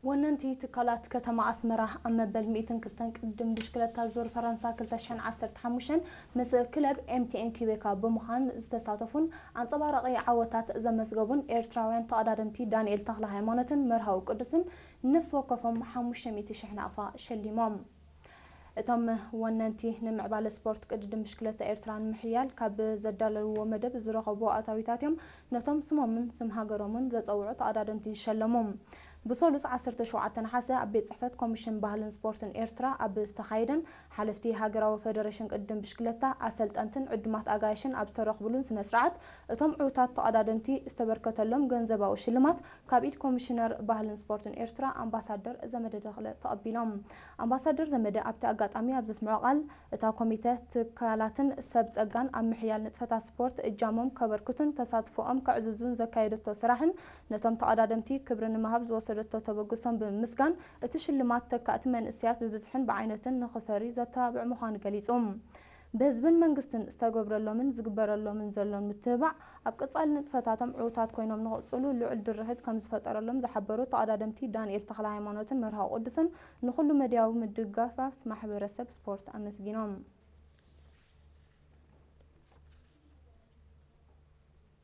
ወነንቲ ትካላት ከተማ ኣስመራ ኣብ መበል ሚእትን ክልተን ቅድድም ብሽክለታ ዙር ፈረንሳ ክልተ ሽሕን ዓሰርተ ሓሙሽተን ምስ ክለብ M T N Quebec ብምዃን ዝተሳተፉን ኣንጸባራቒ ዓወታት ዘመዝገቡን ኤርትራውያን ተቐዳደምቲ ዳንኤል ተኽለ ሃይማኖትን መርሃዊ ቅዱስን ነፍሲ ወከፎም ሓሙሽተ ሚእቲ ሽሕ ናቕፋ ሸሊሞም። እቶም ወነንቲ ንምዕባለ ስፖርት ቅድድም ብሽክለታ ኤርትራ ንምሕያል ካብ ዘዳለውዎ መደብ ዝረኸብዎ ኣታዊታት እዮም ነቶም ስሞምን ስም ሃገሮምን ዘጸውዑ ተቐዳደምቲ ዝሸለሙ። ብሰሉስ ዓሰርተ ሸውዓተ ነሓሰ ኣብ ቤት ጽሕፈት ኮሚሽን ባህልን ስፖርትን ኤርትራ ኣብ ዝተኻየደን ሓለፍቲ ሃገራዊ ፈደረሽን ቅድድም ብሽክለታ፣ ኣሰልጠንትን ዕዱማት ኣጋይሽን ኣብ ዝተረኽብሉን ስነ ስርዓት፣ እቶም ዕዉታት ተቐዳደምቲ ዝተበርከተሎም ገንዘባዊ ሽልማት ካብ ኢድ ኮሚሽነር ባህልን ስፖርትን ኤርትራ ኣምባሳደር ዘመደ ተኽለ ተቐቢሎም። ኣምባሳደር ዘመደ ኣብቲ ኣጋጣሚ ኣብ ዘስምዖ ቃል፣ እታ ኮሚተ ትካላትን ሰብ ጸጋን ኣብ ምሕያል ንጥፈታት ስፖርት እጃሞም ከበርክቱን ተሳትፎኦም ከዕዝዙን ዘካየደቶ ስራሕን ነቶም ተቐዳደምቲ ክብሪ ንምሃብ ዝወሰደቶ ተበግሶን ብምምስጋን፣ እቲ ሽልማት ተካእቲ መንእሰያት ብብዝሕን ብዓይነትን ንኽፈርዩ ዘተባብዕ ምዃኑ ገሊጹ። ብህዝብን መንግስትን ዝተገብረሎምን ዝግበረሎምን ዘሎን ምትብባዕ ኣብ ቀጻሊ ንጥፈታቶም ዕዉታት ኮይኖም ንኽቕጽሉ ልዑል ድርኺት ከም ዝፈጠረሎም ዝሓበሩ ተቐዳደምቲ ዳንኤል ተኽለ ሃይማኖትን መርሃዊ ቅዱስን ንኹሉ መድያዊ ምድግጋፋት ማሕበረሰብ ስፖርት ኣመስጊኖም።